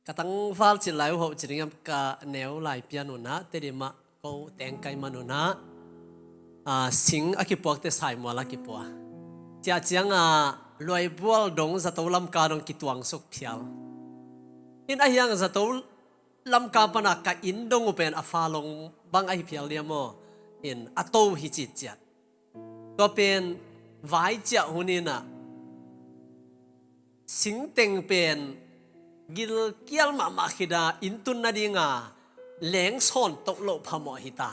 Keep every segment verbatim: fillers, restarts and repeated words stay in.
Ka tangval cih lai uh hoh ci ding hiam, ka neu lai pian unah, Tedim ah ko teng kai man unah, ah, sing a kipuakte saimual a kipua. Ciah ciangah luaibual dong zato lamka dong kituangsuk phial. In ahiang zato lamka pana ka inn dong uh pen a fa long bang ahi phial dia maw? In a to hi citciat. Tua pen vai ciah hun inah singteng pen gilkial mahmah khita inn tun nadinga leng sawn toh loh phamawh hita.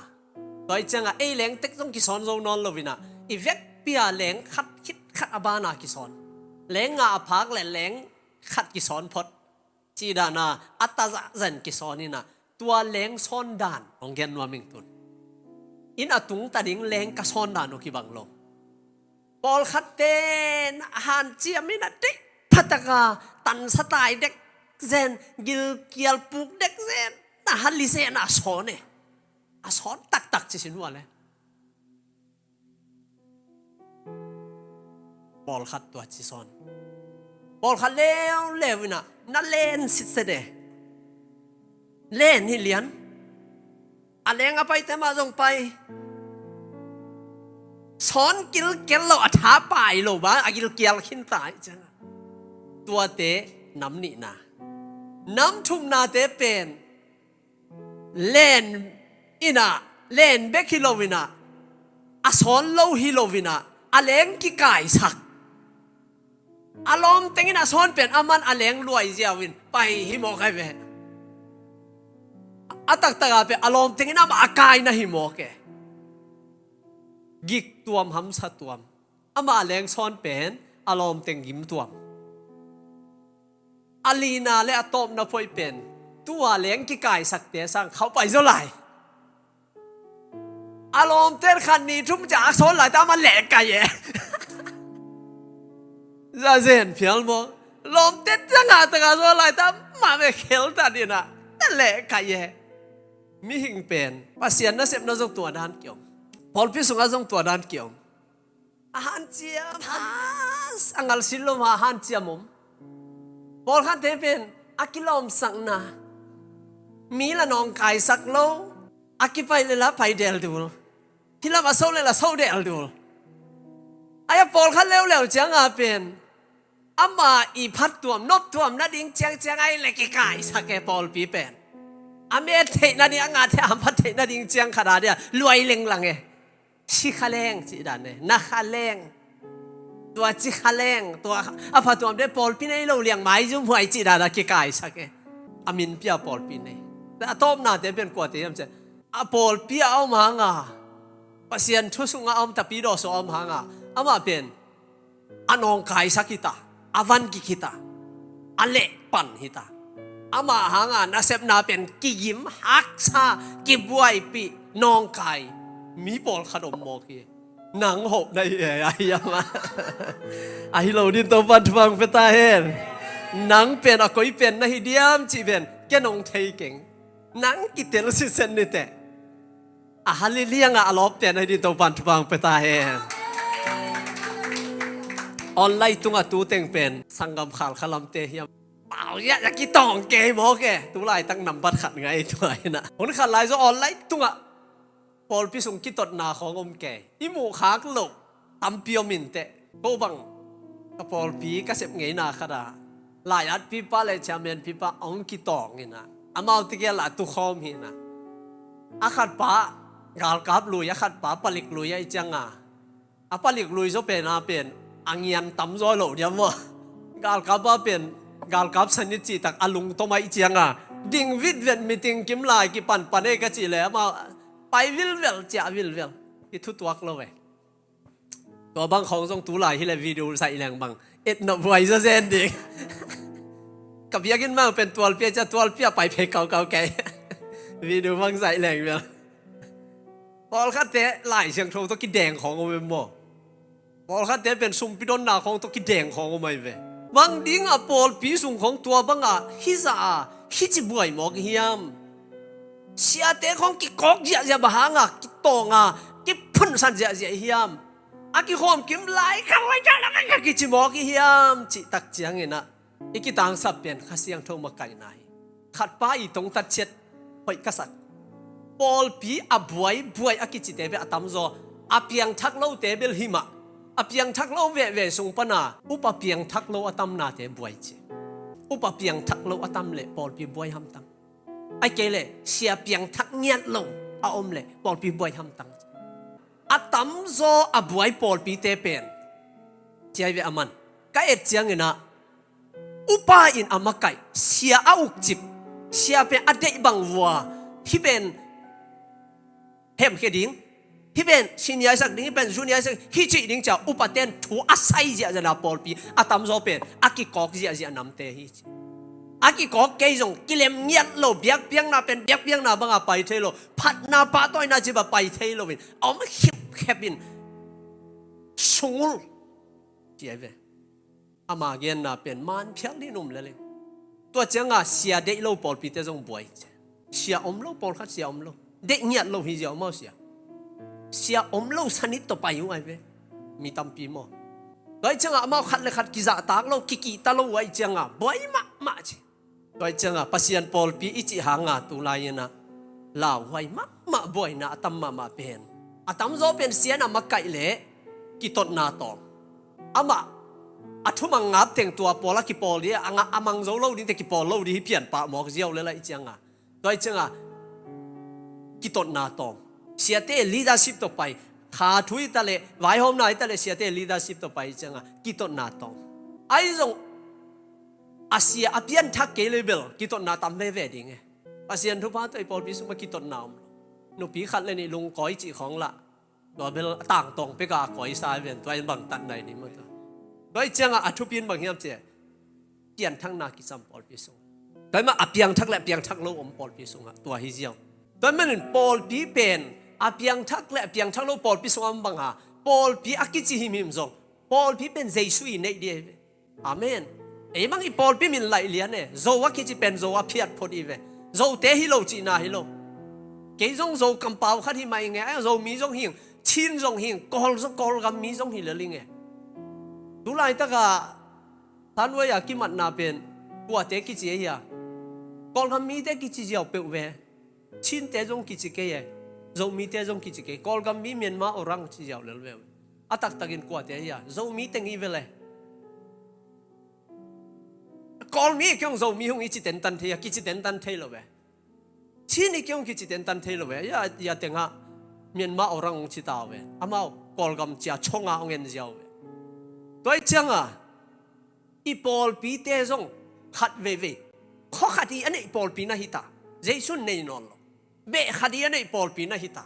Tua ih ciangah ei leng tek zong kisawn zo nawn lo inah i vekpia leng khat khit khat a bana kisawn. Leng nga a phak le leng khat kisawn phot. Cih dana a tazah zen kisawn inah tua leng sawn dan hong gen nuam ing tun. In a tung ta ding leng ka sawn dan uh kibang lo. Pawlkhatte na hanciam inah deih phataka tansatai dek zen, gilkial puk dek zen, na hali zen a sawn e. A sawn taktak ci sin uh a le. Pawlkhat tua ci sawn. Pawlkhat leuleu inah na len sitset e. Len hi lian. A leng a paite mah zong pai. Sawn kilkel lo a tha pai lo ba a gilkial khinta ih ciangah. Tuate nam nihna. Nam thumnate pen len inah, len bek hi lo inah, a sawn lo hi lo inah, a leng kikaisak. A lawmteng in a sawn pen aman a leng luai ziau in pai hi mawk ai ve. A taktaka pen a lawmteng in amah a kaina hi mawk e. Gik tuam hamsa tuam. Amah a leng sawn pen a lawmteng gim tuam. A lina le a tawpna phoih pen tua leng kikaisakte sang khauh pai zaw lai. A lawmten khat ni thum ciang a sawn laita amah lehkai e. Zazen phial maw? Lawmten ciang a taka sawn laita amah ve kheltat inah na lehkai e. Mihing pen Pasian nasepna zong tua dan kiom. Pawlpi sungah zong tua dan kiom. A hanciam, a ngalsil lo mah a hanciam om. Pawlkhatte pen a kilawmsakna, mi la nawngkaisak lo, a kipai le la pai deldul, hi lam a so le la so deldul. Ai a pawlkhat leuleu cianga pen ama i phattuam noptuam nading ciangciang ai le kikaisak e pawlpi pen. A met theih nading, a nga theih a hamphat theih nading ciang khat a dia luai lenglang e. Ci kha leng cih dan e, na kha leng. Tua ci kha leng, tua a phatuamte pawlpi nei lo liang maizum huai cih dan a kikaisak e. A min pia pawlpi nei. A tawpnate pen kuate hiam ciah, a pawlpi a om hanga, Pasian thu sungah a om, tapidaw sungah a om hanga, amah pen a nawngkaisak hita, a van kik hita, a lehpan hita. Amah hanga nasepna pen kigim, haksa, kibuaipih, nawngkai mi pawlkhat om mawk hi. Nang hoh na hi e, ahi ama. Ahi lo din Topan thupha pia ta hen. Nang pen a koi pen na hi diam cih pen ken hong thei keng. Nang kitel sitset niteh. A hali lianga a lawpte na hi din Topan thupha pia ta hen. Online tunga tu teng pen sanggam khalkhalamte hiam? Pau ya ya kitawng kei mawk e. Tu laitak nambat khat ngai tua inah. Hun khat lai zaw online tungah pawlpi sung kitotna khawng om kei. I muh khak loh tampi om inteh. Ko bang ka pawlpi ka sep ngeina khat ah lai-atpipa le chairmanpipa a hong kitawng inah, amaute kiangah a tukhawm hi inah, a khatpa galkap lui, a khatpa palik lui ahih cianga, a palik lui zaw pen a pen a ngian tam zaw lo diam maw? Galkap a pen galkap sanit cihtak a lungtom ahih cianga ding vitvet, meeting kim lai kipanpan ei ka cih leh amah pai vilvel, ciah vilvel. I thutuak lo e. Tua bang khawng zong tu lai hileh video zaih leng bang et nop huai zazen ding. Ka biakinn bang pen tualpi a cia, tualpi a pai phei kaukau kei. Video bang zaih leng bel. Pawlkhatte Lai Siangtho tawh kideng khawng om em maw? Pawlkhatte pen sumpi donna khawng tawh kideng khawng om ai ve. Bang dinga pawlpi sung khawng tua banga hizah a hici buai mawk hiam? Siate khawng kikawk ziahziah bang hanga kitawnga kiphunsan ziahziah hiam? A kikhawm kim lai kha huai kha lak a kici mawk hiam? Cihtak cianginah i kitangsap pen Kha Siangtho makaihna hi. Khatpa i tongtat ciat hoih ka sak. Pawlpi a buai buai a kicite bel a tamzaw a piangthak lote bel hi mah. A piangthak lo veve sung pana upa piangthak lo a tamnate buai ci. Upa piangthak lo a tam leh pawlpi buai hamtang. Ai kei leh sia piangthak ngiat lo a om leh pawlpi buai hamtang. A tamzaw a buai pawlpite pen ciai ve a man ka et cianginah upa in a makaih, sia a ukcip, sia pen a deih bang vua, hih pen hemkhia ding, hih pen senior sak ding, hih pen junior sak, hih cih ding cia upaten thu a sai ziahziahna pawlpi a tamzaw pen a kikawk ziahziah namte hi ci. A kikawk kei zong kilem ngiat lo, biakpiakna pen biakpiakna banga pai thei lo, phatna pahtawina ciba pai thei loin a om khipkhep in sungul ci ai ve. Ama genna pen man phial dih num leleng. Tua cianga sia deih lo pawlpite zong buai ci. Sia om lo pawlkhat sia om lo. Deih ngiat lo hi ziau maw sia. Sia om lo sanit tawh pai uh ai ve. Mi tampi maw. Tua cianga amau khat le khat kizahtak lo, kikihta lo uh ai cianga buai mahmah ci. Tua cianga Pasian pawlpi i cih hanga tulai inah lauhuai mahmah buaina a tam mahmah pen a tamzaw pen sia in a makaih leh kitotna tawm. Amah a thumang ngap teng tua pawl a kipawl dih a, a mang zo lo dingte kipawl lo dih hi pianpah mawk ziau le laih cianga. Tua cianga kitotna tawm. Siate leadership tawh pai. Kha thu hi ta leh, vaihawmna hi ta leh siate leadership tawh pai cianga kitotna tawm. Ahi zong a sia a pianthak kei le bel kitotna tam veve ding e. Pasian thupha tawh i pawlpi sungah kitotna om lo. Nupi khat le nih lungkawi cih khawng lah tua bel a tangtawng peka a kawisa ven tua in bang tat nai ding maw tua. Tua i ciangah a thupi in bang hiam cia pianthakna kisam pawlpi sungah. Tua i mah a piangthak le a piangthak lo om pawlpi sungah tua hi ziau. Tua i manin pawlpi pen a piangthak le a piangthak lo pawlpi sungah om bang ha. Pawlpi a kici himhim zong pawlpi pen Jesu i neih dih ahi ve. Amen. Ei bang i pawlpi min laih lian e. Zo a kici pen Zo a phiat phot i ve. Zote hi lo cihna hi lo. Kei zong Zo kampau khat hi mah i nge. Zomi zong hing, Chin zong hing, Kawl zong, Kawlgam mi zong hi lel i nge. Tulaitaka Tanwai a kimatna pen kuate kici ahi a. Kawlgam mite kici ziau peuh ve. Chinte zong kici kei e. Zomite zong kici kei. Kawlgam mi Myanmar orang ci ziau lel ve. A taktakin kuate ahi a. Zomi teng hi ve le. Kawlmi i kiong Zomi hong i ci tentan thei a, kici tentan thei lo ve. Chin i kiong kici tentan thei lo ve. Ia, ia tengah Myanmar orang hong ci ta ve. Amau Kawlgam cia chonga hong en ziau ve. Tua i cianga i pawlpite zong khat veivei. Khua khat i a neih pawlpi na hi ta. Jesu nei nawn lo. Beh khat i a neih pawlpi na hi ta.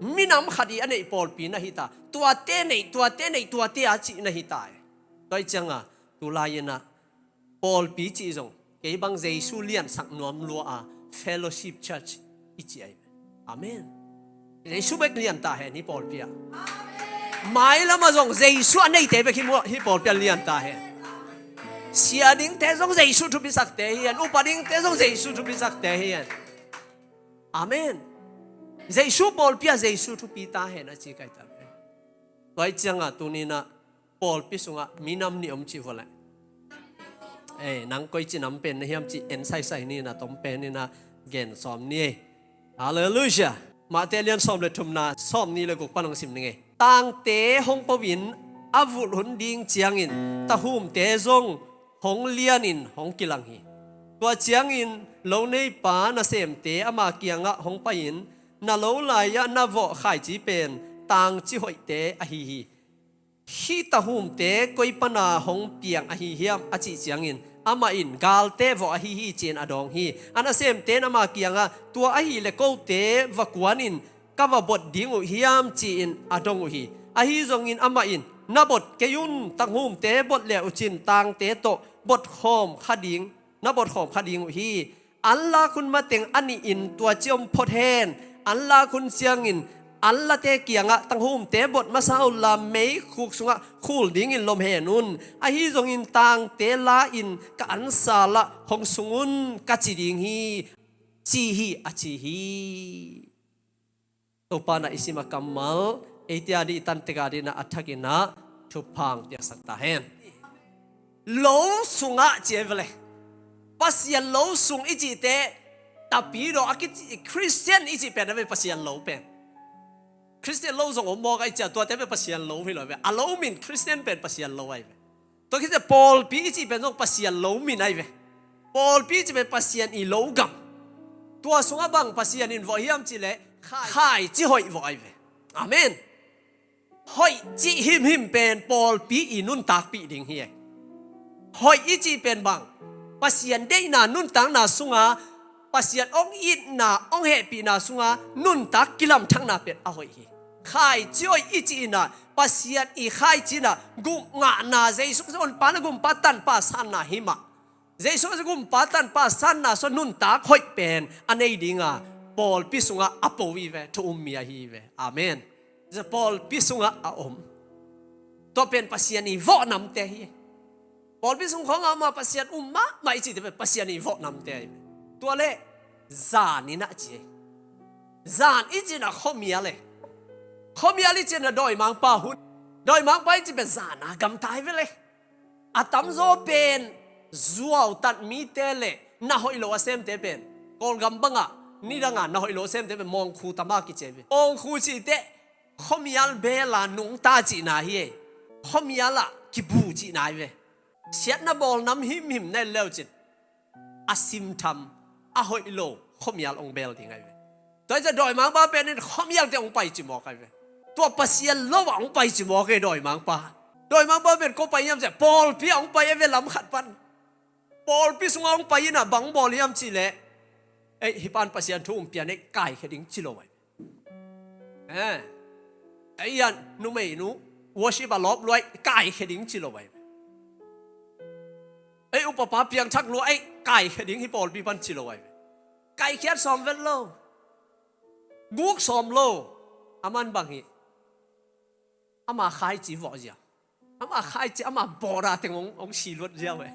Minam khat i a neih pawlpi na hi ta. Tuate neih, tuate neih, tuate a cih na hi ta e. Tua i cianga tulai inah pawlpi cih zong kei bang Jesu liansak nuam lua a fellowship church i ci ai. Amen. Jesu bek lian ta hen hi pawlpi ah. Mailamah zong Jesu a neite bek hi pawlpi ah lian ta hen. Sia dingte zong Jesu thupisakte hi hen. Upa dingte zong Jesu thupisakte hi hen. Amen. Jesu pawlpi ah Jesu thupi ta hen a ci kai ta. Tua i ciangah tuninah pawlpi sungah minam nih om cih vua leh. Ei, nang koici nam pen na hiam cih en saisai ni na tom pen ni na gen sawm ni ei. Halleluiah. Mate lian sawm le thumna sawm ni le guk pan hong sim ni ngei. Tangte hong po in a vulh hun ding ciangin tahumte zong hong lianin hong kilang hi. Tua ciangin lo neipa nasemte ama kiangah hong pai-in na lo lai-ah na vawh khaici pen tangci hoihte ahi hi. Hih tahumte koi pana hong piang ahi hiam a cih ciangin amah in galte vawh ahi hi ci-in a dawng hi. A nasemte in ama kiangah tua ahih leh kote va kuanin ka va bot ding uh hiam ci-in a dong uh hi. Ahi zongin amah in na bot kei un, tahumte bot le uh cin tangte tawh bot khawm kha ding, na bot khawm kha ding uh hi. An lak hun mateng a nihin tua ci om phot hen. An lak hun ciangin an late kiangah tanghumte bot masa unla meikhuk sungah khul dingin lom hen un. Ahi zongin tangte la-in ka ansa lah hong sung un ka ci ding hi, ci hi a ci hi. Topa na i sim a kammal eite a dih i tantek a dih na a thakin ah thupha hong piaksak ta hen. Lo sungah ci ei vele. Pasian lo sung i cihte, tapidaw a kici, Christian i cih pen a ve, Pasian lo pen. Christian lo zong om mawk a, i cih a, tuate pen Pasian lo hi lo ve. A lo min Christian pen Pasian lo ahi ve. Tua khit ciang pawlpi i cih pen zong Pasian lo min ahi ve. Pawlpi i cih pen Pasian i lo gam. Tua sungah bang Pasian in vawh hiam cih leh, khaici hoih vawh ahi ve. Amen. Hoih cih himhim pen pawlpi i nuntakpih ding hi e. Hoih i cih pen bang, Pasian deihna nuntakna sunga, Pasian hong itna, hong hehpihna sunga nuntak kilamthakna pen a hoih hi. Khaici hoih i cih in ah, Pasian i khaici in ah, gupngahna, Jesu Khrist honpa na gumpa tanpa sanna hi mah. Jesu Khrist gumpa tanpa sanna sung nuntak hoih pen a nei dinga, pawlpi sungah a po hi ve, thu um mi ahi ve. Amen. Pawlpi sungah a om. Tua pen Pasian i vawh namte hi. Pawlpi sung khawngah mah Pasian um mahmah i cihte pen Pasian i vawh namte ahi ve. Tua leh zan in ah ci hi. Zan i cih in ah khuamial e. Khuamial i cih in ah dawimangpa hun. Dawimangpa i cih pen zan a gamta hi ve le. A tamzaw pen zuautat mite le na hoih lo a semte pen, Kawlgam bangah nidanga na hoih lo a semte pen mawngkhu tama kici hi ve. Mawngkhu cihte khuamial bela nungta cihna hi e. Khuamial ah kibu cihna hi ve. Siatna bawl nam himhim na en le uh cin, a simtham, a hoih lo khuamial hong bel ding ahi ve. Tua hi ciang dawimangpa pen in khuamialte hong paici mawk ahi ve. Tua Pasian lo ah hong paici mawk e dawimangpa. Dawimangpa pen kua pai hiam cih leh pawlpi ah hong pai ahi ve, lam khat pan. Pawlpi sungah hong pai in ah bang bawl hiam cih leh, ei, hih pan Pasian thu hong pia ning, kaikhia ding ci lo ahi ve. Eh. Ei, a numeinu worship a lawp lua ei, kaikhia ding ci lo ahi ve. Ei, upapa piangthak lua ei, kaikhia ding hih pawlpi pan ci lo ahi ve. Kaikhiat sawm vet lo. Guk sawm lo. A man bang hi. Ama khaici vawh ziau. Ama khaici, ama bawra teng hong, hong siluat ziau e.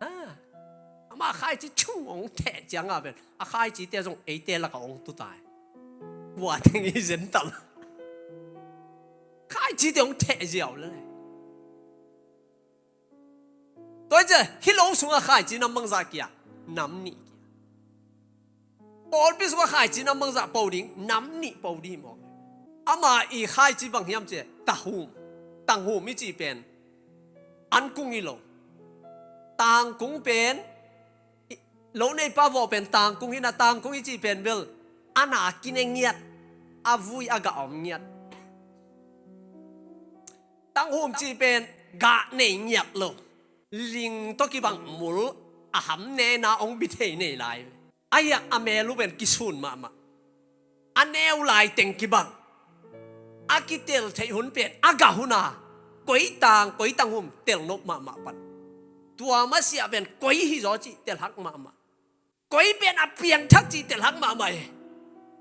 Ha. Ama khaici chung hong theh ciangah pen, a khaicite zong eite lakah hong tuta e. Kua teng hi zental. Khaicite hong theh ziau le. Tua hi ciang hih lo sungah khaici nam bangzah kia, nam nih kia. Pawlpi sungah khaici nam bangzah po ding, nam nih po ding hi mawk. Ama i khaici bang hiam cih leh, tanghum. Tanghum i cih pen an kung hi lo. Tangkung pen, i, lo neipa vawh pen tangkung hi in ah, tangkung i cih pen bel a na kine ngiat, a vui a gah om ngiat. Tanghum cih pen gah nei ngiat lo. Ling tawh kibang mul a ham nena hong bi thei nei lai. A hiak a mel uh pen kisun mahmah. A neu lai teng kibang. A kitel theih hun pen a gah hun a, koi tang, koi tanghum tel nop mahmah pan. Tua masiah pen koi hi zaw cih telhak mahmah. Koi pen a piangthak cih telhak mahmah e.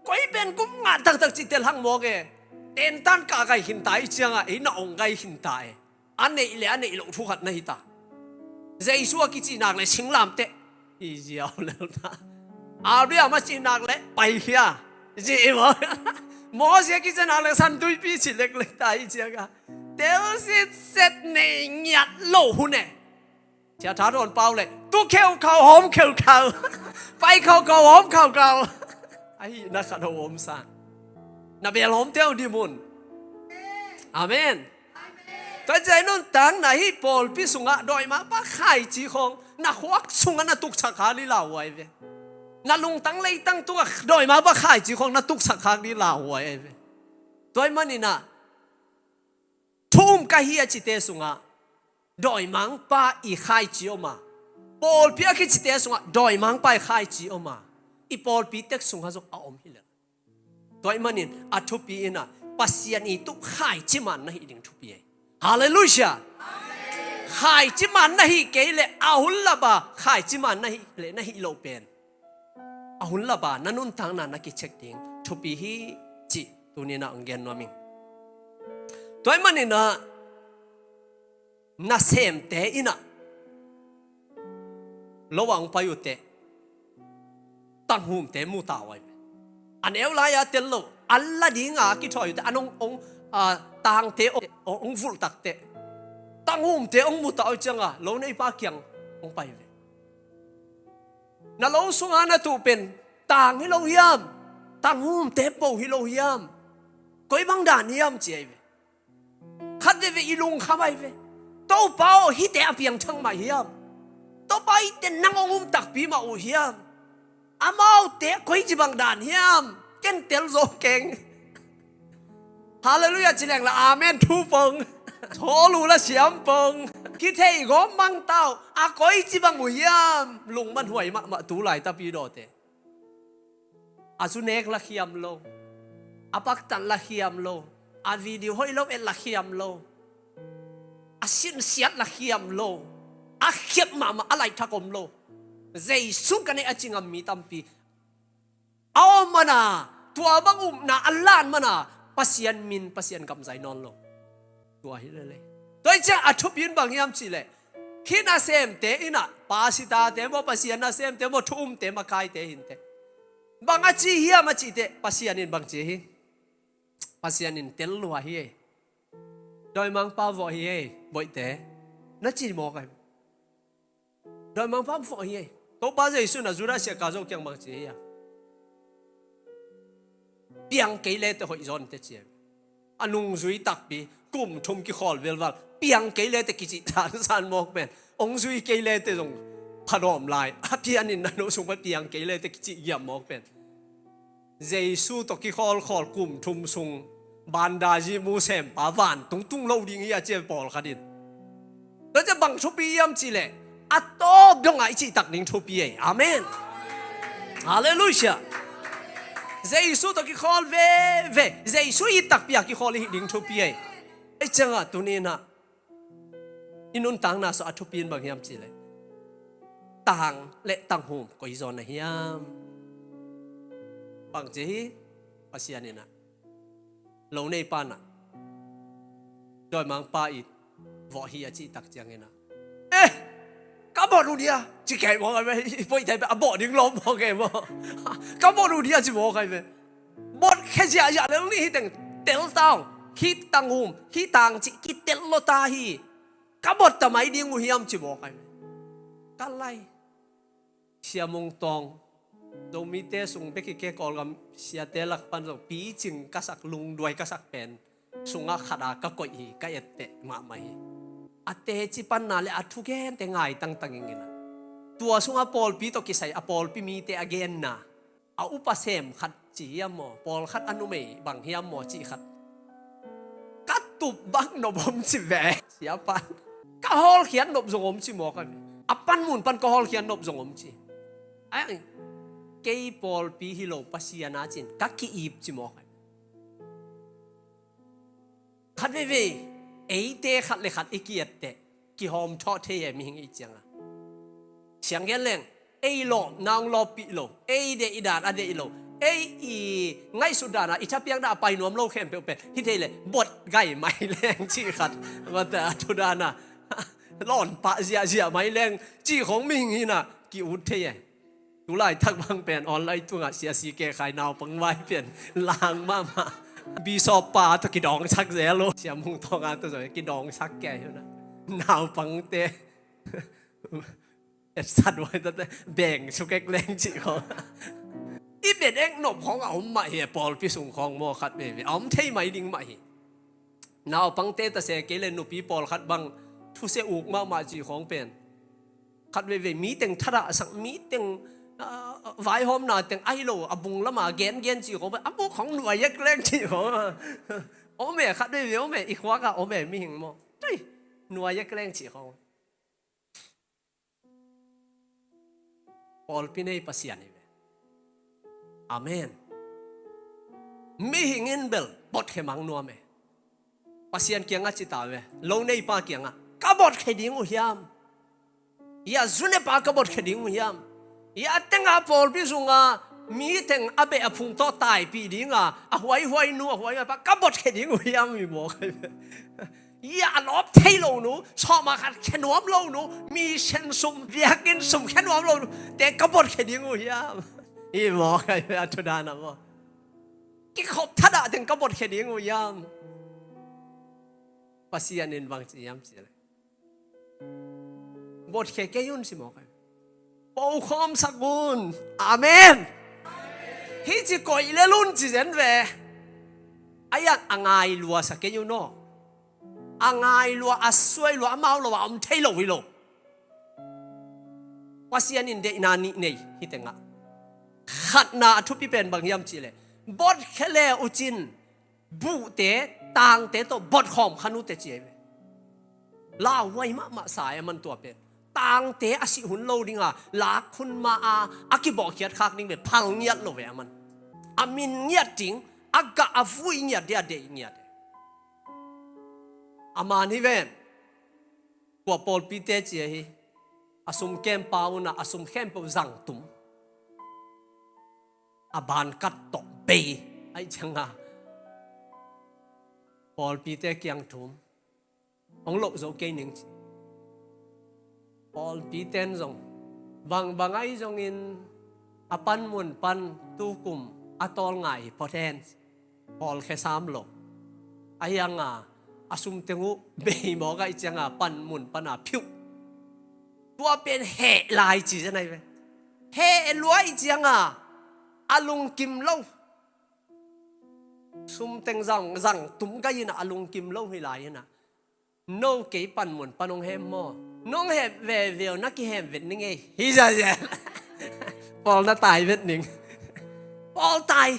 Koi pen gupngah taktak cih telhak mawk e. Tentan kah gai khinta i ciangah ei na ong gai khinta e. A neih le a neih loh thu khat na hi ta. Jesu a kici nak le singlamteh i ziau lel ta. Abraham a ci nak le paikhia, ci i maw? Moses a kici nak le San Tuipi ci leklek ta i ciangah, tel sitset nei ngiat lo hun e. Cia tha dawn pau le, tu kheukhau hawm kheukhau, pai khaukhau hawm khaukhau. Ahi na khat hawm sa. Na bel hawm teu dim un. Amen. Tua ciang nuntakna hih pawlpi sungah dawimangpa khaici khawng na khuak sungah na tuksak khak ding lauhuai ve. Na lungtang leitang tungah dawimangpa khaici khawng na tuksak khak ding lauhuai ve. Tua ahih manin ah thu um ka hi a cite sungah dawimangpa i khaici om a, pawlpi a kicite sungah dawimangpa i khaici om a, i pawlpi tek sungah zong a om hi lel. Tua ahih manin a thupi in ah Pasian i tup khaici man na hih ding thupi e. Halleluiah. Khaici man na hih kei leh a hun lap a, khaici man na hih leh na hih loh pen a hun lap a na nuntakna na kicheck ding thupi hi cih tuni in ah hong gen nuam ing. Tua ahih manin ah nasemte in ah lo ah hong pai uh teh, tanghumte mu ta uh ahi ve. A neu lai-a tel lo, an la dinga kithawi uh teh, an hong, hong, a, tangte hong, hong vulh tak teh, tanghumte hong mu ta uh ciangah lo neipa kiang hong pai ve. Na lo sunga na tuh pen tang hi lo hiam? Tanghum tepo hi lo hiam? Koi bang dan hiam ci ahi ve. Khat veve i lungkham ahi ve. Topa aw, hihte a piangthak mah hiam? Topa, hihte nang hong um takpi mah uh hiam? Amaute koici bang dan hiam? Ken tel zo keng. Halleluiah ci leng la amen thu pong. Thawl uh la siam pong. Kithei gawm mang tau. A koici bang uh hiam? Lungman huai mahmah tu laitapi dawte. A zu nek la khiam lo. A paktat la khiam lo. A video hoih lo et la khiam lo. A sinsiat la khiam lo. A khiat mahmah a laithak om lo. Jesu ka nei a ci ngam mi tampi a om mana, tua bang upna a lan mana, Pasian min, Pasian gam zai nawn lo. Tua hi lele. Tua hi ciang a thupi in bang hiam cih leh, hih nasemte in ah, pastorte maw, Pasian nasemte maw, thu umte makaite hi inteh. Bang a ci hiam a cih teh, Pasian in bang ci hi. Pasian in tel lua hi ei. Dawimangpa vawh hi ei, boihte. Na ci mawk ai. Dawimangpa vawh hi ei. Topa Jesu in ah Judas Iskariot kiang bang ci hiam. Piang kei le teh hoih zaw inteh ci ei. A nungzui takpi, kum thum kikhawl velval. Piang kei le teh kicih zanzan mawk pen. Hong zui kei le teh zong phadawm lai. A pian in na no sung pen piang kei le teh kicih giam mawk pen. Jesu tawh kikhawlkhawl kum thum sung, bandazi mu sempa vantung tung lo ding hi a ci a pawlkhat in. Tua ciang bang thupi hiam cih leh, a tawp dongah i cihtak ding thupi ei. Amen. Halleluiah. Jesu tawh kikhawl veve, Jesu i takpi a kikhawl i hih ding thupi ei. Ei ciangah tuni in ah i nuntakna sung a thupi in bang hiam cih leh, tang le tanghum koi zaw na hiam? Bang ci hi. Pasian in ah, lo neipa in ah, dawimangpa i vawh hi a cihtak ciangin ah, eh, ka bot uh dia ci kei mawk ai ve. I poih thei pen a bot ding lawm mawk ei maw. Ka bot uh dia ci mawk ai ve. Bot khia ziahziah lel ni, hih teng tel ta ung. Hih tanghum, hih tang cih kitel lo ta hi. Ka bot ta mai ding uh hiam ci mawk ai. Ka lai. Sia Mung Tawng, Zomite sung bek hi kei, Kawlgam siate lak pan zong picing ka sak, lungduai ka sak pen sungah khat a ka koih hi, ka etteh mahmah hi. A teci panna le a thugente ngai tangtang ing in ah, tua sungah pawlpi tawh kisai a pawlpi mite a genna, a upa sem khat ci hiam maw, pawlkhat a numei bang hiam maw cih khat, ka tup bang nop om ci ve. Siapa, ka hawlkhiat nop zong om ci mawk ai ve. A panmun pan ka hawlkhiat nop zong om ci. Ai, kei pawlpi hi lo, Pasian a cin ka ki-ip ci mawk ai. Khat veivei eite khat le khat i ki-etteh kihawmthawh thei e, mihing i cianga. Siang gen leng, ei lawp nang lawppih lo, ei deih dan a deih lo, ei i ngaihsut dana i thapiak dah a pai nuam lo khempeuh pen hi thei leh bot gai mai leng cih khat, a thu dana lawnpah ziahziah mai leng cih khong mihing hi-in ah ki-ut thei e. Tulaitak bang pen online tungah siasi kekhai naupang vai pen lang mahmah. Bishop pa tawh kidawngsak zel uh. Sia Mung Tawng a tawh zong kidawngsak kei hun a, naupangte etsat vai tawh te beng sukek leng cih khong. I bet ek nop khong a om mah hi e, pawlpi sung khong maw, khat veve a om thei mai ding mah hi. Naupangte ta se kei le nupi pawlkhat bang thuse uk mahmah cih khong pen khat veivei mi teng thadah sak, mi teng, ah, vaihawmna teng ahi lo a bung lama gengen cih khong pen a buk khong nuai ek leng cih khong. Om e, khat veivei om e, i khuak ah om e, mihing maw. Tui, nuai ek leng cih khong. Pawlpi nei Pasian hi ve. Amen. Mihing in bel botkhia mang nuam e. Pasian kiangah ci ta ve. Lo neipa kiangah, ka botkhia ding uh hiam? Ia zu nepa ka botkhia ding uh hiam? Ia tenga pawlpi sunga mi teng a beh a phung tawh taipih dinga a huaihuai nu, a huaihuai pa ka botkhia ding uh hiam? I mawk ai ve. Ia a lawp thei lo nu, sawma khat khia nuam lo nu, mi sen sum, biakinn sum khia nuam lo nu te ka botkhia ding uh hiam? I mawk ai ve, a thu dana maw. Kikhop thadah teng ka botkhia ding uh hiam? Pasian in bang ci hiam cih leh, botkhia kei un ci mawk ai. Pokhawm sak un. Amen. Hih ci koih lel un ci zen ve. A ian a ngai lua sa kei un aw. A ngai lua, a suai lua, amau lo a om thei lo hi lo. Pasian in deihna nih nei hi tengah. Khatna a thupi pen bang hiam cihleh, bot khia le uh cin, buhte, tangte tawh bot khawm khan uh teh ci ahi ve. Lauhuai mahmah sa e aman tua pen. Tangte a sih hun lo dinga, lak hun ma a, a kibawhkhiat khak ding ve, phal ngiat lo ve aman. A min ngiat ding, a gah a vui ngiat ding, a deih ngiat. A man hi ven. Tua pawlpite ci ahi. A sum kempa unah, a sum khempeuh zang tum. A bankat tawh bei. Aih cianga. Pawlpite kiang thum. Hong loh zo kei ning ci. Pawlpite in zong. Bangbang ahi zongin a panmun pan tukum a tawl ngai hi phot hen ci. Pawlkhia sam lo. A hianga a sum teng uh bei mawk aih cianga panmun pana phiuh. Tua pen heh lai ci zen ahi ve. Heh lua aih cianga a lungkim lo. Sum teng zang, zang tum gai inah a lungkim lo hi lai inah. No kei panmun pan hong hem maw? Nong hem veve uh na kihem vet ning ei. Hi zazen. Pawl na tai vet ning. Pawl tai.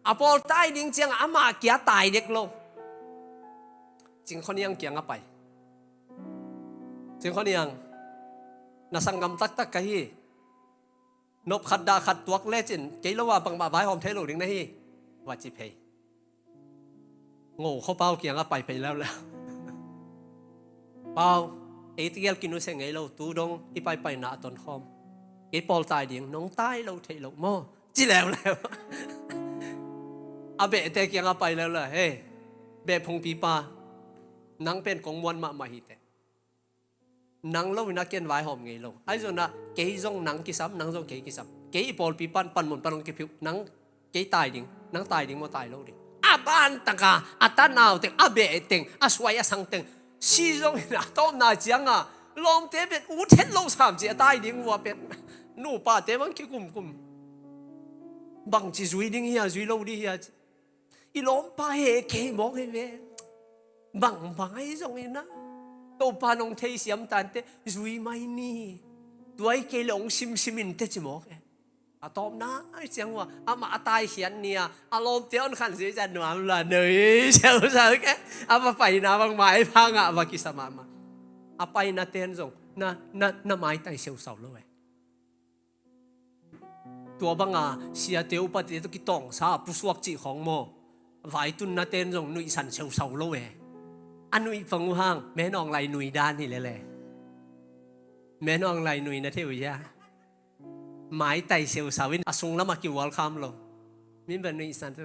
A pawl tai ding ciang amah kia tai dek lo. Cingkhoniang kiang a pai. Cingkhoniang. Na sanggam taktak ka hi. Nop khat dah khat tuak lecin kei lo a bangmah vaihawm thei lo ding na hi. Va ci phei. Ngo kho Pau kiangah pai phei leuleu. Pau, ei tegel kinusia ngei lo, tu dong i paipaina a tonkhawm. Kei pawl tai ding, nong tai lo theih loh maw? Ci leuleu. A behte kiangah pai leuleu. Hei, beh phungpipa, nang pen kong muan mahmah hi teh. Nang lo in a ken vaihawm ngei lo. Ahi zongin a kei zong nang kisam, nang zong kei kisam. Kei i pawlpi pan, panmun pan hong kiphiuh. Nang kei tai ding, nang tai ding maw tai lo ding. A ban taka, a tanau teng, a beh teng, a suai a sang teng. Si zongin a tawpna cianga, lawmte pen ut het lo sam ci a tai ding vua pen. Nupate bang kikumkum. Bangci zui ding hia, zui lo ding hia ci. I lawmpa he kei mawk hi ve. Bangbang ahi zongin a, Topa nong theisiam tante zui mai ni. Tua hi kei le hong simsim in teh ci mawk e. A tawpna ahi ciang uh a, amah a taikhiat ni a, a lawmte hong khan zui zan nuam lua nui seusau ke. A va paina bangmah ahi phangah va kisa mahmah. A paina ten zong na, na, na maitai seusau lo e. Tua banga siate upate tawh kitawngsa pusuak cih khawng maw? Vaitunna ten zong nuihsan seusau lo e. A nuih pang uh hang, menawng lai nui dan hi lele. Menawng lai nui na thei uh hia? Maitai seusau in a sunglamah kiualkham lo. Min ben nuihsan tu.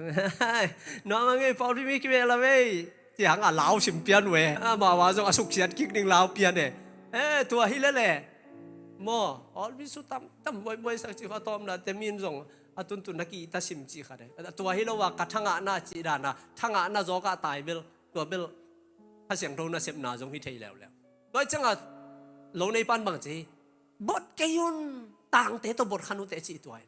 Nuam a ngei pawlpi mi kibeh la vei. Ci hang a lau sim pian uh e. Amau a zong a suksiat kik ding lau pian e. Eh, tua hi lele. Maw, pawlpi su tam tam buaibuai sak ci kha tawmna te min zong a tuntun na ki ta sim ci kha de. Tua hi lo a ka thangahna ci dana, thangahna zawkah tai bel, tua bel Kha Siangtho nasepna zong hi thei leuleu. Tua cianga lo nei pan bang ci hi. Bot kei un, tangte tawh bot khan uh teh ci tua hi.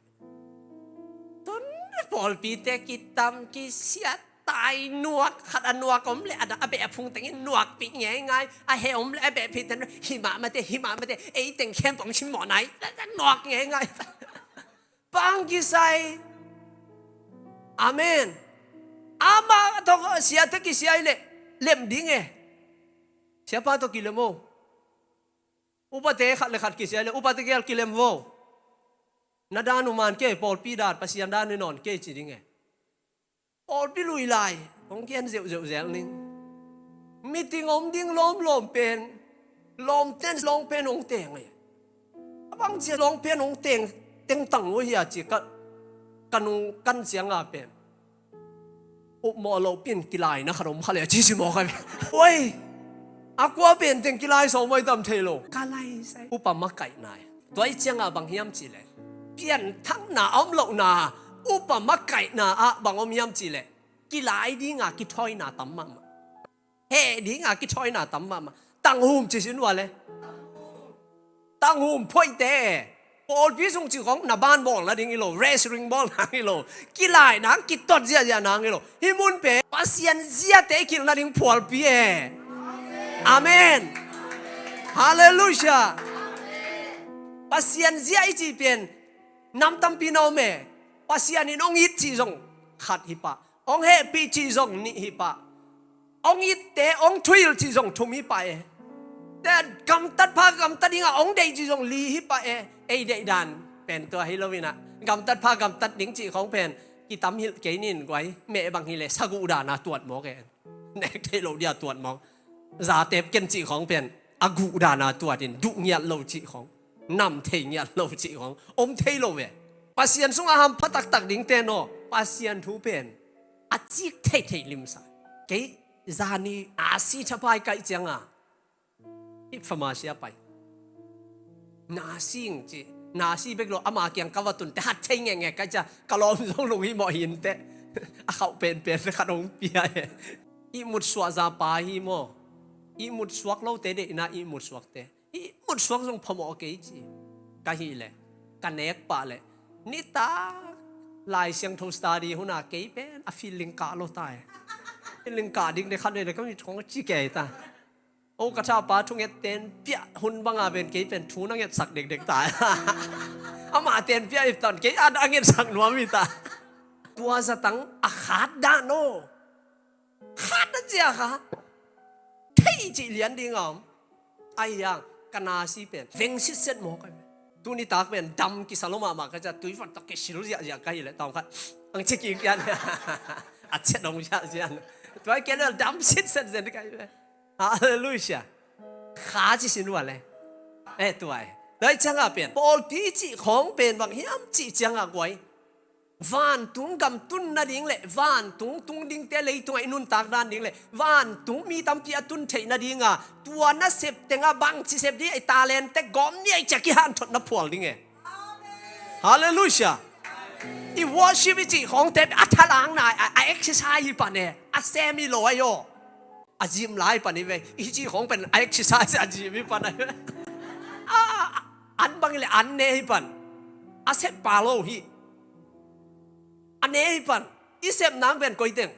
Tun pawlpite kitam kisiat tai nuak khat a nuak om le a beh a phung tengin nuakpih ngeingai a he om le a beh phih teng himah mate himah mate ei teng khempong simmawh nai nuak ngeingai. Pang kisai. Amen. Amah tawh siate kisia hi le lem ding e. Siapa tawh kilem o. Upate khat le khat kisia le upate kial kilem vo. Na dan uh man kei, pawlpi dan, Pasian dan hi nawn kei ci ding e. Pawlpi lui lai hong kian zeuhzeuh zel ning. Meeting om ding lawmlawm pen lawmten lawng pen hong teng e. A bang cia lawng pen hong teng tengtang uh hia ci ka, ka nung kan cianga pen. Upmawh loh pin kilaina khat om kha le a cisi mawk a ve. Oi, a kua pen teng kilai sawm oi tam thei lo. Ka lai sai upa makaihna e. Tua i cianga bang hiam ci le, pianthakna a om lohna upa makaihna ah bang om hiam ci le, kilai dinga kithawina tam mahmah. Heh dinga kithawina tam mahmah. Tanghum ci sin ua le. Tanghum phoihte, pawlpi sung cih khawng na ban bawl nading hi lo, wrestling bawl nang hi lo, kilai nang, kitot ziahziah nang hi lo. Hih mun pen Pasian ziate i kilh nading phualpi e. Amen. Halleluiah. Pasian zia i cih pen nam tampi na om e. Pasian in hong it cih zong khat hi pah, hong hehpih cih zong nih hi pah, hong itte hong thuhilh cih zong thum hi pah e. Te gamtat pha gamtat ding a hong deih cih zong li hi pah e. Ei deih dan pen tua hi lo in ah, gamtat pha gamtat ding cih khawng pen kitam hilh kei ning guai. Meh bang hi leh saguh dan a tuat mawk e. Nek thei lo dia tuat mawk. Zatep ken cih khawng pen a guh dan a tuat in, duh ngiat lo cih khawng, nam thei ngiat lo cih khawng om thei lo ve. Pasian sungah hampha taktak dingte naw, Pasian thu pen a cik theithei limsa. Kei zani a si thapai kaih cianga hih pharmacy a pai. Nasi ing ci, nasi bek lo, ama kiang ka va tun teh hat thei ngekngek ka cia, ka lawm zong lunghimawh hi inteh. A khauh penpen khat hong pia e. Ihmut suah zapa hi maw? Ihmut suak lote deihna ihmut suakte. Ihmut suak zong phamawh kei ci. Ka hih leh, ka nek pah leh, nitak Lai Siangtho study huna kei pen a feeling kah lo ta e. Feeling kah ding de khat vei leh ka mit khong ci kei ta. O ka thapa thunget ten piah hun banga pen kei pen thu na ngetsak dekdek ta. Amah ten piah ip tan kei a ngetsak nuam hi ta. Tua zatang a khat dah no. Khat a cia kha thei cih lian ding a om. Ahi hang ka nasi pen veng sitset mawk a. Tuni tak pen dam kisa lo mahmah ka cia, tui vat tak kisil ziahziah ka hi leh tawm khat ang ci kik lian. A cet dong ziahziah. Tua hi kei leh dam sitset zen ka hi ve. Halleluiah. Kha ci sin ua le. Eh, tua hi. Tua hi ciangah pen pawlpi cih khawng pen bang hiam cih ciangah guai, vantung gam tun nading le vantung tung dingte leitungah i nuntak dan ding le vantung mi tampi a tun theih nadinga, tua nasep tengah bangci sep ding, i talente gawm ni a i ciah kihanthawn na phual ding e. Halleluiah. I worship i cih khawngte a thalangna a, a exercise hi pan e, a sem hi lo ahi aw. A gym lai pan hi ve. I cih khawng pen a exercise a gym hi pan ahi ve. A, a, an bang hi le an ne hi pan. A sep pa lo hi. A ne hi pan. I sep nang pen koiteng,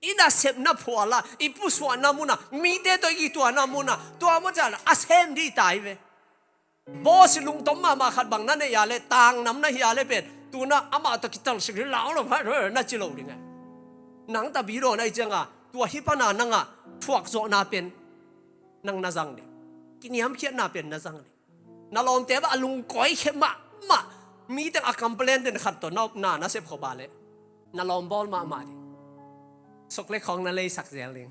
i nasepna phuala, i pusuahna muna, mite tawh i kituahna muna, tua maw cian a sem dih ta hi ve. Boss i lungtom mahmah khat bang na neih a le, tangnam na hi a le pen, tuna amah tawh kitalsik hi lau lo phat na ci lo ding e. Nang tabi dawn ahi cianga tua hi pana nangah thuakzawhna pen nang na zang ding. Kiniamkhiatna pen na zang ding. Na lawmte bah a lungkawi khia mahmah, mi teng a complain den khat tawh na, na, na sep khop a leh na lawm bawl mahmah ding. Sok le khawng na leisak zel ding.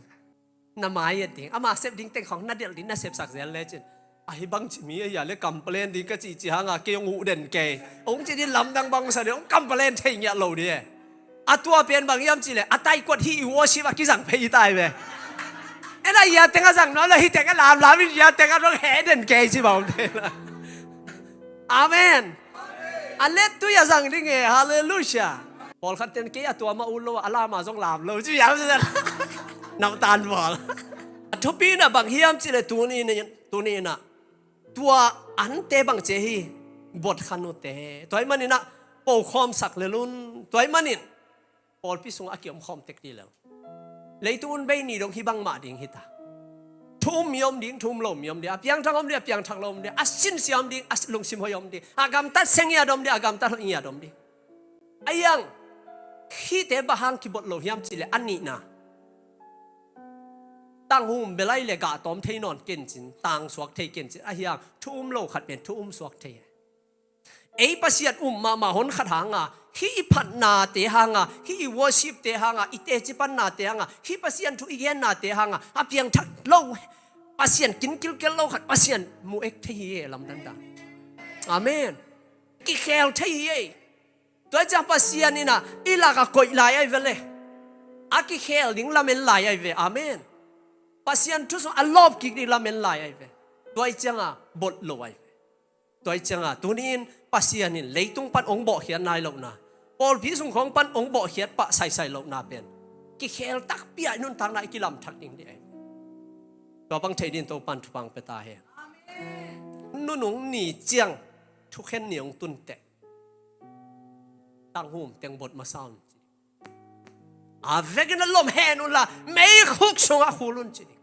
Na mai et ding, ama sep ding teng khawng na delh ding, na sepsak zel lecin, ahi bang ci mi ahi a le complain ding ka cih ci hanga kei hong uh den kei. Hong ci ding lamdang bangsa ding, hong complain thei ngiat lo ding e. A tua pen bang hiam cih leh a taikuat hih i worship a kizang phei hi ta hi ve. En a ia teng a zang nuam lo, hih teng a lamlam in ia teng a dong he den kei ci bang om thei lo. Amen. A lettui a zang ding e. Halleluiah. Pawlkhat ten kei a tua mah ut lo a, a lam a zong lam lo ci hiam ci. Nautan pawl. A thupi na bang hiam cih leh tuni in, tuni in ah tua ante bang ci hi, bot khan ute. Tua hi manin ah pokhawmsak lel un. Tua hi manin pawlpi sungah a kiomkhawm tek dih lel. Leitung un bei ni dong hih bangmah ding hi ta. Thu um mi om ding, thu um lo mi om ding, a piangthak om ding, a piangthak lo om ding, a sinsia om ding, a lungsim hoih om ding, a gamtat se ngiat om ding, a gamtat hoih ngiat om ding. Ahi hang hihte bang hang kibot lo hiam cih leh a nihna, tanghum bel ahi leh gah tawm thei nawn kencin, tangsuak thei kencin, ahi hang thu um lo khat pen thu um suak thei. Ei Pasian um mahmah hon khat hanga hih i phatnate hanga, hih i worshipte hanga, i teci pannate hanga, hih Pasian thu i gennate hanga a piangthak lo, Pasian kin kilkel lo khat Pasian mu ek thei hi e, lamdang dan. Amen. Kikhel thei hi e. Tua ciang Pasian in ah i lakah koih lai ahi ve le, a kikhel ding lamen lai ahi ve. Amen. Pasian thu sung a lawp kik ding lamen lai ahi ve. Tua cianga bot lo ahi ve. Tua cianga tuni in Pasian in leitung pan hong bawhkhiat nai lohna, pawlpi sung khawng pan hong bawhkhiat pah saisai lohna pen kikhel takpi a i nuntakna i kilamthak ding dih ahi. Tua bang thei ding Topan thupha pia ta hen. nunung ni ciang thukhen ni hong tun teh, tanghum teng bot masa un ci ding. A vekin a lom hen unla meikhuk sungah khul un ci ding.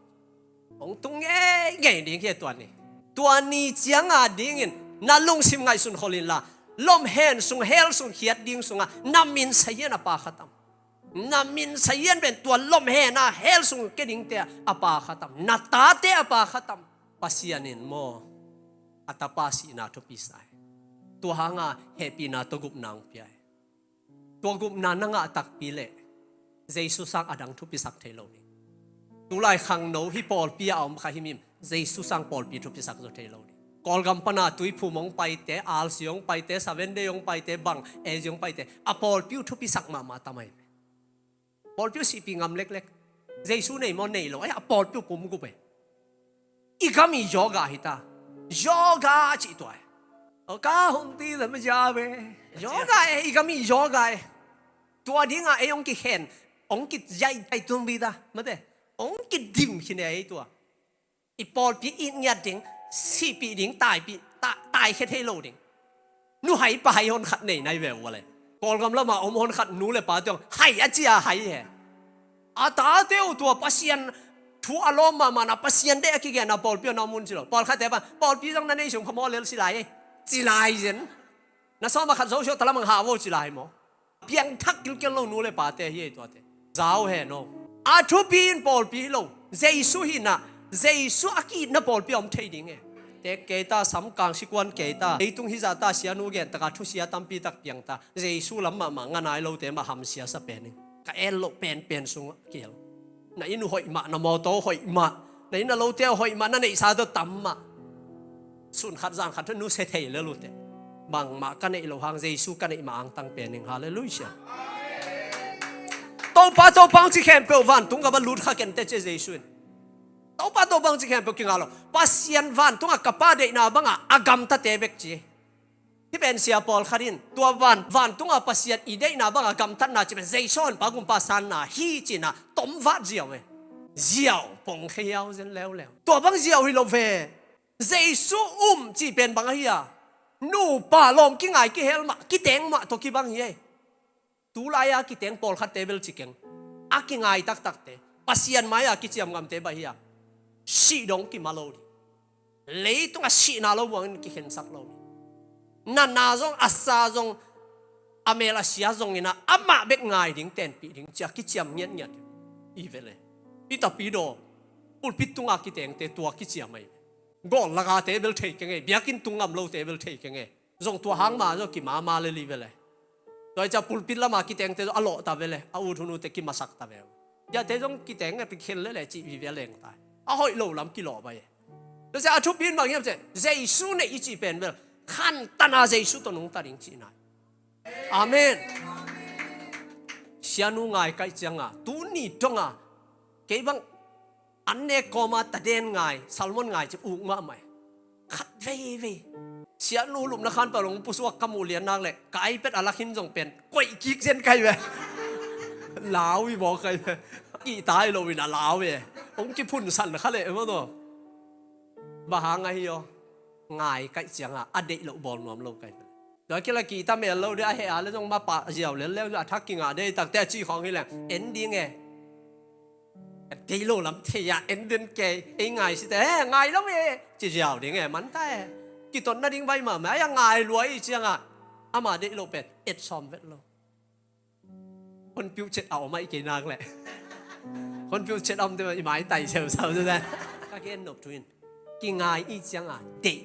Hong tung ngeingei ding hi tua ni. Tua ni ciang a dingin na lungsim ngaihsun khol inla, lom hen sung, hell sung khiat ding sungah na min sa hian a pha kha tam? Na min sa hian pen tua lom hen a hell sung kia dingte a pha kha tam? Na tate a pha kha tam? Pasian in maw a tapa sihna thupi sa hi. Tua hanga hehpihna tawh gupna hong pia hi. Tua gupna na ngah takpi leh Jesu sang a dang thupisak thei lo ding. Tulai khangno hih pawlpi a om kha himhim, Jesu sang pawlpi thupisak zaw thei lo ding. Kawlgam pana Tuiphum hong paite, R C hong paite, Seven Day hong paite, bang A G hong paite, a pawlpi uh thupisak mahmah tam ahi. Pawlpi uh sihpih ngam leklek. Jesu nei maw? Nei lo. Ai, a pawlpi uh pum gup e. I gam i yoga hi ta. Yoga cih tua e. O ka hong ti lam ja ve. Yoga e, i gam i yoga e. Tua dinga ei hong kikhen, hong ki yai tai tung bi ta mate, hong kidim khin e ei tua. I pawlpi it ngiat ding, sihpih ding, taipih, ta, taikhia thei lo ding. Nu hai pa hai honkhat nei nai ve uh a le. Kawlgam lama om honkhat nu le pa tiang hai a cia hai he. A tate uh tua Pasian thu a lawm mahmahna, Pasian deih a kigenna pawlpi a na om un ci lo. Pawlkhatte pa, pawlpi zong na nei sung kha maw lel ci lai e. Ci lai zen. Na sawm a khat zo siawh talamang hah vo ci lai maw? Piangthak kilkel lo nu le pate hi ei tuate. Zau hen aw. A thupi in pawlpi hi lo. Jesu hihna, Jesu a ki-itna pawlpi a om thei ding e. Tek kei ta, samkang sikuan kei ta, leitung hizah ta, sianu gen taka thusia tampi tak piang ta, Jesu lam mahmah nganai lote mah hamsia sa pen ing. Ka en loh penpen sungah kihel. Na inn uh hoih mah, na mawtaw hoih mah, na inn a lote uh hoih mah, na neihsa tawh tam mah. Sun khat zan khat thu nusia thei lel uh teh. Bangmah ka neih loh hang, Jesu ka neih mah angtang pen ing. Halleluiah. Topa, Topa hong ci khempeuh vantung gam a lut kha ken teh ci Jesu in. Topa, Topa hong ci khempeuh kinga lo. Pasian vantungah ka Pa deihna bangah a gamtate bek ci. Hih pen sia pawlkhat in tua van, vantunga Pasian i deihna banga gamtatna cih pen Jesu honpa gumpa sanna hi cihna tomvat ziau e. Ziau pongkhia hiau zen leuleu. Tua bang ziau hi lo ve. Jesu um cih pen bang ahi a? Nupa lawm kingai kihel mah, kiteng mah tawh kibang hi e. Tulai-a kiteng pawlkhatte bel ci keng. A kingai taktakte Pasian mai-a kiciam ngamte bang hi a? Sih dong kima lo ding. Leitungah sihna lo buangin kikhensak lo ding. Na na zong, a sa zong, a mel a sia zongin ah amah bek ngai ding, tenpih ding cia kiciam ngiatngiat. I ve le. I tapidaw pulpit tunga kitengte tua kiciam ahi ve. Gawl lakate bel thei keng e, biakinn tung ngam lote bel thei keng e. Zong tua hang ma zong kimama le li ve le. Tua hi cia pulpit lama kitengte zong a lawh ta ve le, a ut hun ute kimasak ta ve. Ziate zong kiteng e, pikhen le le cih vive a leng ta. A hoih lo lam kilawh bai e. Tua cia a thupi in bang hiam cia, Jesu neih i cih pen bel khantana Jesu tawh nungta ding cihna. Amen. Sianu ngai kaih cianga tuni tonga kei bang an nek kawma taden ngai, salmon ngai ci uk mahmah e. Khat veivei. Sianu lupna khan pah long pusuak ka muh lian nak leh ka iPad a lak hin zong pen koih kik zen kai ve. Lau i mawk kai ve. Kihtai lo in a lau e. Hong kiphunsan kha leh maw taw. Bang hang ahi aw? Ngai kaih cianga a deih loh bawl nuam lo kai ve. Tua kila kihta mel lo dih a heh a le zong mapah ziau lel leu a thak kingah dei takte a ci khawng hi leng en ding e. Kei lo lam thei a en den kei ei ngai site he ngai lo e ci ziau ding e manta e. Kitotna ding vai mahmah a ngai lua i cianga ama deih loh pen et sawm vet lo. Honpiuh cet a om ahi kei nak leh. Honpiuh cet a om te i mai tai seusau tu dan. Ka gen nop thu in kingai i cianga deih,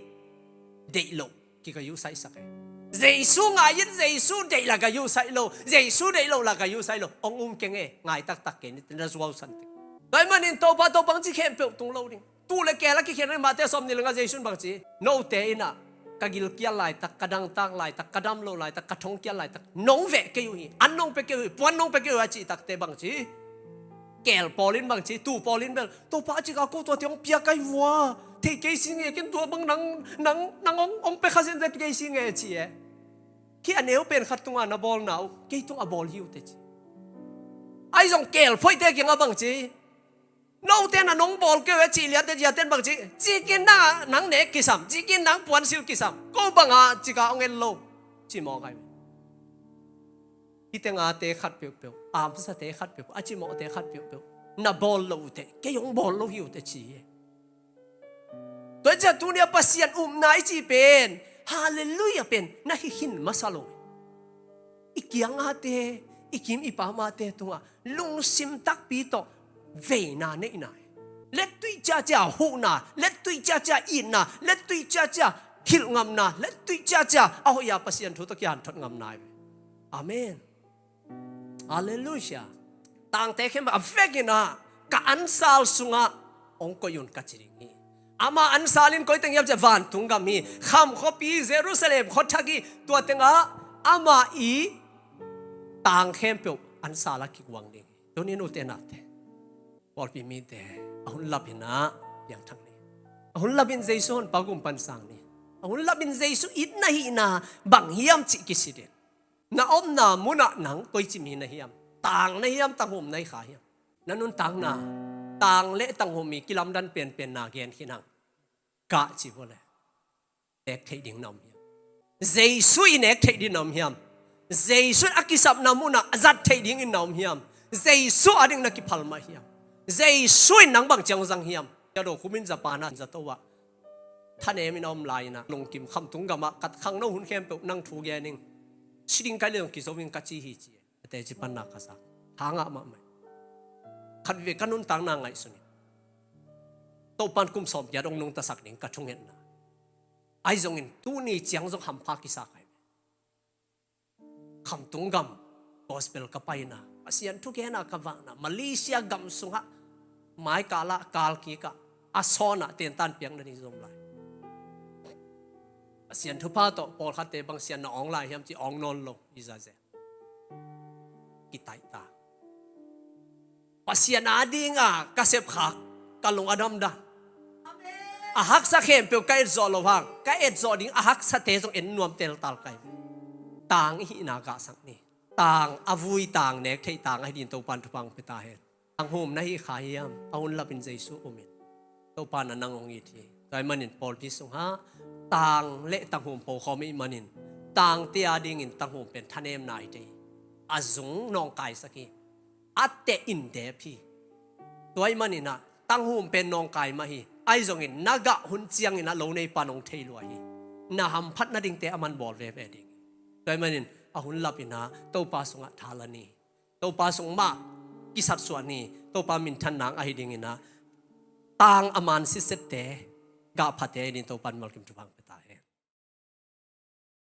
deih loh kika yuhsaihsak e. Jesu ngai in Jesu deih la ka yuhsaih lo, Jesu deih loh la ka yuhsaih lo. Ong um keng e, ngai taktak kei ni tena zuausan te. Tua ahih manin Topa, Topa hong ci khempeuh tung lo ding. Tuu le keel a kikhen in Mate sawm nih le nga Jesu in bang ci? Note in ah ka gilkial laitak, ka dangtak laitak, ka dam loh laitak, ka thongkial laitak nong veh kei uh hi, an nong pia kei uh hi, puan nong pia kei uh hi a cih takte bang ci? Keel pawl in bang ci? Tuu pawl in bel Topa a cika ko tuate hong pia kai vua. Thei kei si nge, ken tua bang nang, nang, nang hong, hong pia kha zenzen kei si nge ci e. Khi a neu pen khat tunga na bawlna uh kei tungah bawl hi uh te ci. Ahi zong keel phoihte kiangah bang ci? Note na nong bawl kei uh e cih liate, ziate bang ci, cikin nang, nang nek kisam, cikin nang puansil kisam, ko banga cika hong en lo, ci mawk ai. Hite ngate khat peuhpeuh, amsate khat peuhpeuh, a cimawhte khat peuhpeuh na bawl lo uh teh, kei hong bawl lo hi uh teh ci hi. Tua ciah tuni a Pasian upna i cih pen, halleluiah pen na hi khin masa lo. I kiangate, i kim i pamate tungah lungsim takpi tawh veina neihna hi. Lettui ciacia huhna, lettui ciacia itna, lettui ciacia hilh ngamna, lettui ciacia a hoih a Pasian thu tawh kihanthawn ngamna hi. Amen. Halleluiah. Tangte khempeuh a vekin ah ka ansal sungah hong koih un ka ci ding hi. Ama ansal in koi teng hiam cih leh vantung gam hi. Kham khuapi Jerusalem khuathak hi. Tua tengah ama i tang khempeuh ansal a kikuang ding hi. Tuni nute nate, pawlpi mite, a hun lapin ah piangthak ni. A hun lapin Jesu honpa gum pan sang ni. A hun lapin Jesu it na hihna bang hiam cih kisit in. Na omna munah nang koici mi na hiam? Tang na hiam, tanghum na hi kha hiam? Na nuntakna tang le tanghum i kilamdan penpenna gen khin hang. Kah ci vua le. Nek theih ding na om hiam? Jesu i nek theih ding na om hiam? Jesu a kisapna munah a zat theih dingin na om hiam? Jesu a ding na kiphal mah hiam? Jesu in nang bang ciang zang hiam? Sia Do Khum in Japan ah zato ah thanem in a om lai-in ah, lungkim, khamtung gamah ka khangno hun khempeuh nang thu gen ing. Si ding ka hi leh zong kizo ing ka ci hi ci. A teci panna ka zak. Tha ngah mahmah. Khatvei ka nuntakna ngaihsun in, Topa'n kum sawmgiat hong nungtasak ding ka thungetna. Ahi zongin tuni ciang zong hampha kisa ka hi. Khamtung gam gospel ka paina, Pasian thugena ka vahna, Malaysia gam sungah maikal ah, kal kikah a sawnah tentan piak nading zom lai. Pasian thupha tawh pawlkhatte bang sian na awng lai hiam ci, awng nawn lo, i zaze. Kitaihta. Pasian a dinga ka sepkhak, ka lung a damdam. A haksa khempeuh ka etzawh loh hang, ka etzawh ding a haksate zong en nuam teltal ka hi. Tang i hihna gahsak ni. Tang a vui, tang nek theih, tang ahi dingin Topa'n thupha hong pia ta hen. Tanghum na hi kha hiam? A hun lapin Jesu um in. Topa'n nang hong it hi. Tua ahih manin pawlpi sungah tang le tanghum pokhawm i hih manin, tangte a dingin tanghum pen thanemna hi thei. A zung nawngkaisak hi. A teh in dep hi. Tua ahih manin ah tanghum pen nawngkai mah hi. Ahi zongin na gah hun ciangin ah lo neipa'n hong thei lua hi. Na hamphat nadingte aman bawl veve ding hi. Tua ahih manin a hun lapin ah Topa sungah tha la ni. Topa sung mah kisatsuah ni. Topa minthan nang ahi dingin ah tang a man sitsette, gah phate ahi dingin Topa'n mimalkim thupha hong pia ta.